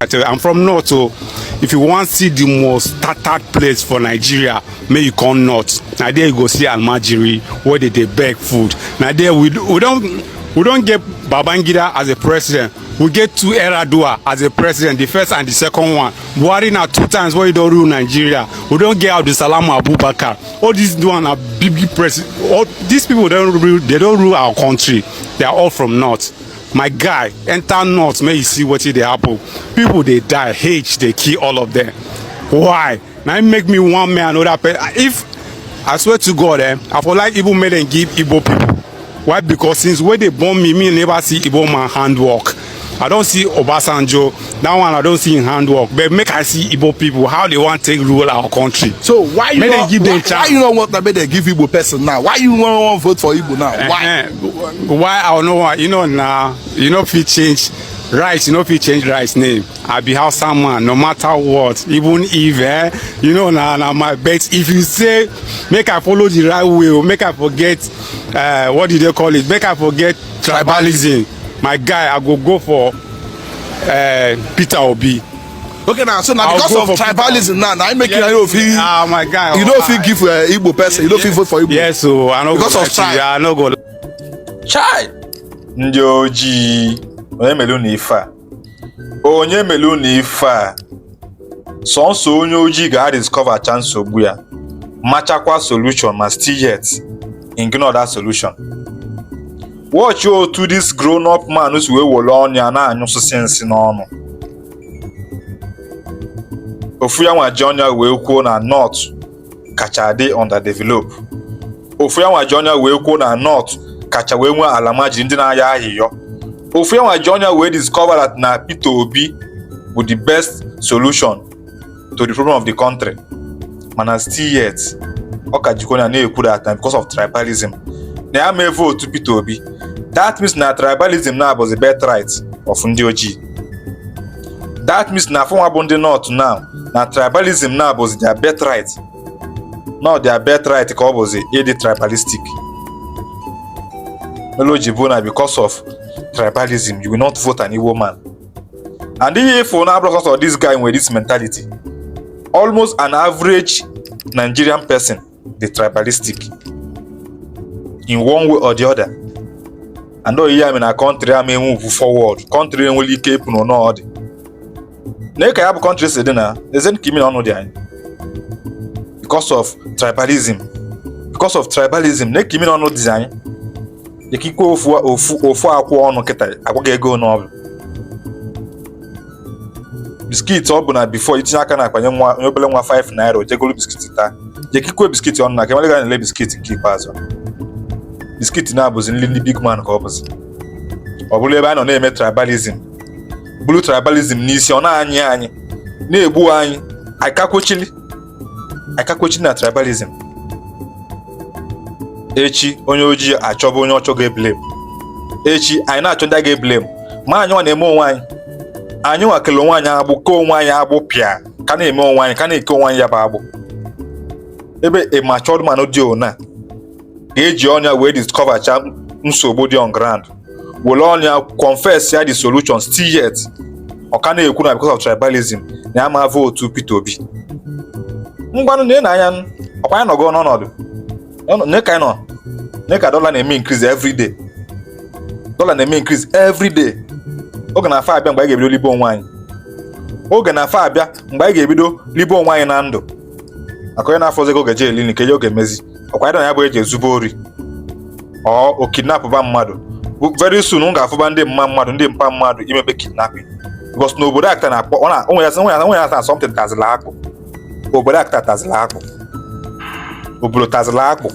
I tell you, I'm from north, so if you wan see the most tattered place for Nigeria, make you come north. Na there you go see almajiri wey dey dey beg food. Na there we don get Babangida as a president. We get two Yar'Adua as a president, the first and the second one. Buhari na two times wey he don rule Nigeria. We don get Abdulsalam Abubakar. All these one na big big president. All these people don rule, they don rule our country. They are all from north. My guy, enter north make you see wetin dey happen. People dey die, hate dey kill all of them. Why? Na im make me wan make another person. If I swear to God, eh, I for like even make dem give Igbo people. Why? Because since wey dey born me, me never see Igbo man handwork. I don see Obasanjo, that one I don see him handwork, but make I see Igbo people, how they wan take rule our country. So why you Make dem not, give them why chance. you not want that make they give Igbo person now? Why you want vote for Igbo now? Why? Why I no want, you know, now you no fit change rice, you no fit change rice name. I be Hausa man, no matter what, even if, eh, you know, na my bet. If you say make I follow the right way o, make I forget, what do they call it, make I forget tribalism, my guy, I go go for Peter Obi. Okay now, so now I'll because go of for Peter. Tribalism now, now I make you no fit Ah, my guy. You no fit give Igbo person, you no fit vote for Igbo. Yes o, I no Because go of lie to you. tribe. I no go. Chai! Ndị ojii, onye mere unu ife a? Onye mere unu ife a? Sọnsọ onye ojii ga-discover cha nsogbu ya, machakwa solution, ma still yet ignore that solution. Watch otu this grown up man si wee were ọnụ ya na-anyụsịsị nsị n'ọnụ. Ofu ya nwa ji ọnụ ya wee kwuo na north kacha dị underdevelop. Ofu ya nwa ji ọnụ ya wee kwuo na north kacha wee nwee almajiri, ndị na-aya ahịhịọ. Ofu ya nwa ji ọnụ ya wee discover that na Peter Obi bụ the best solution to the problem of the country, mana still yet ọ ka jikwa ya na-ekwu that na because of tribalism na ya mee vote Peter Obi. That means na tribalism na abụzi birthright of ndị ojii. That means na fụnwa bụ ndị north now, na tribalism na abụzi their birthright, not their birthright, ka ọ bụzi ịdị tribalistic. Mere o ji bụ na because of tribalism you will not vote an Igbo man. And ihe ifo na abụrụ sọsọ this guy nwere this mentality. Almost an average Nigerian person dey tribalistic in one way or the other. And ọ ihe ya mere na country ama move forward, country enwere ike ịpụ n'ụnọ ọ dị na ka ya bụ country si dị na eze ka imi na ọnụ dị anyị because of tribalism, because of tribalism na ka imi na ọnụ dị anyị. Ikikwe ofu ofu ofu akwụ ọnụ kịta agwaghị ego n'ọbụ biscuit. Ọ bụ na before itinye aka na akpa nye nwa, onye obere nwa 5 naira, o jegolu biscuit taa. Jekikwe biscuit ọnụ na ka emere ga na-ele biscuit nke ikpeazụ. Biscuit na-abụzi nri ndị big man ka ọ bụzi. Ọ bụrụ ebe a nọ na-eme tribalism, bụrụ tribalism n'isi, ọ na-anyị anyị na-egbu anyị, akakwechili akakwechili na tribalism. Echi onye ojii achọba onye ọchọ ga-eblame. Echi anyị na-achọ ndị a ga-eblame, ma anyị nwa na-eme onwe anyị. Anyị nwa kele onwe anyị agbụ, ke onwe anyị agbụ, pịa ka na-eme onwe anyị, ka na-eke onwe anyị ya bụ agbụ. Ebe a matured man dị ona ga-eji ọnya wee discover cha nsogbu dị on ground, were ọnya confess ya the solution, still yet ọ ka na-ekwu na because of tribalism na ya ma vote Peter Obi. Ngwanụ, na anya ọkwa anyị nọgo n'ọnọdụ ne ka anyị nọ ne ka dollar na-eme increase every day, dollar na-eme increase every day. Oge na-afa abịa mgbe anyị ga-ebido libe onwe anyị. Oge na-afa abịa mgbe anyị ga-ebido libe onwe anyị na ndụ, maka onye na-afọzi ego ga-eje eli nke ya oge emezi ọkwa anyị na ya bụ eji ezube ori ọ o kidnapụba mmadụ. Very soon m ga-afụba ndị mma mmadụ, ndị mpa mmadụ imebe kidnapping, because n'obodo akta na-akpọ ọ na onwe ya, onwe ya, onwe ya na something tazila akpụ. Obodo akta tazila akpụ, obodo tazila akpụ.